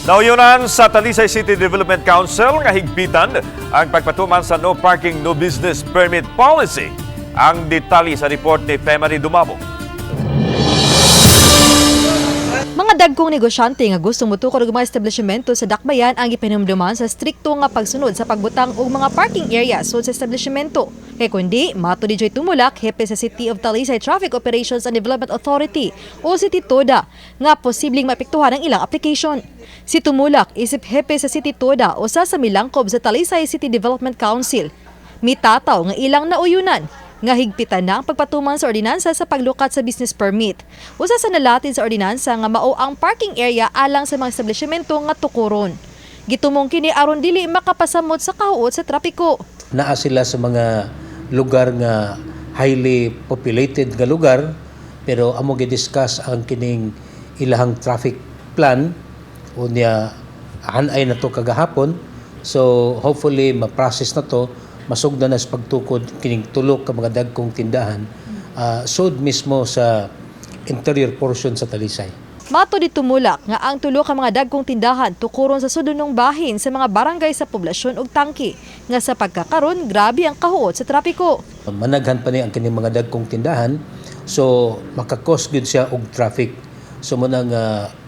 Nauyunan sa Talisay City Development Council nga higpitan ang pagpatuman sa no parking, no business permit policy. Ang detalye sa report ni Femary Dumabok. Mga dagkong negosyante nga gustong mutukod og mga establishmento sa dakbayan ang gipanumduman sa strikto nga pagsunod sa pagbutang og mga parking area sud sa establishmento. Kay kundi, mato ni Joy Tumulak, hepe sa City of Talisay Traffic Operations and Development Authority o City TODA, nga posibleng maapektuhan ang ilang application. Si Tumulak, isip hepe sa City TODA, usa sa milangkob sa Talisay City Development Council, mitataw nga ilang nauyunan nga higpitan na ang pagpatuman sa ordinansa sa paglukat sa business permit. Usa sa nalatin sa ordinansa nga mao ang parking area alang sa mga establishmento nga tukuron. Gitumong kini aron dili makapasamot sa kahuot sa trapiko. Naa sila sa mga lugar nga highly populated nga lugar, pero amo gi-discuss ang kining ilahang traffic plan unya hanay na to kagahapon. So hopefully ma-process na to, masugdan na sa pagtukod kining tulo ka mga dagkong tindahan sud mismo sa interior portion sa Talisay. Mato ni Tumulak nga ang tulo ka mga dagkong tindahan tukuron sa sudunong bahin sa mga barangay sa Poblasyon ug Tangke nga sa pagkakaron grabe ang kahuot sa trapiko. Managhan pa ni ang kining mga dagkong tindahan, so maka-cause gyud siya og traffic. So mo nang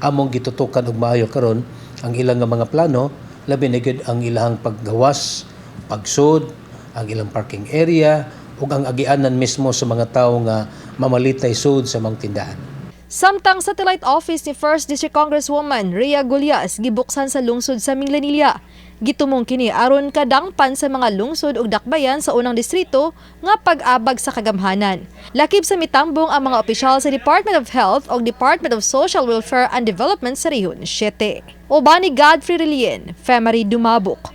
among gitutukan og maayo karon ang ilang nga mga plano, labi na gyud ang ilang paggawas, pagsud, ang ilang parking area ug ang agianan mismo sa mga tawo nga mamalitay sud sa mga tindahan. Samtang satellite office ni First District Congresswoman Rhea Gullas gibuksan sa lungsod sa Minglanilla. Gitumong kini aron kadangpan sa mga lungsod ug dakbayan sa unang distrito nga pag-abag sa kagamhanan. Lakip sa mitambong ang mga opisyal sa Department of Health ug Department of Social Welfare and Development sa Rehiyon 7. Uban ni Godfrey Relien, Femary Dumabok.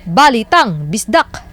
Balitang Bisdak.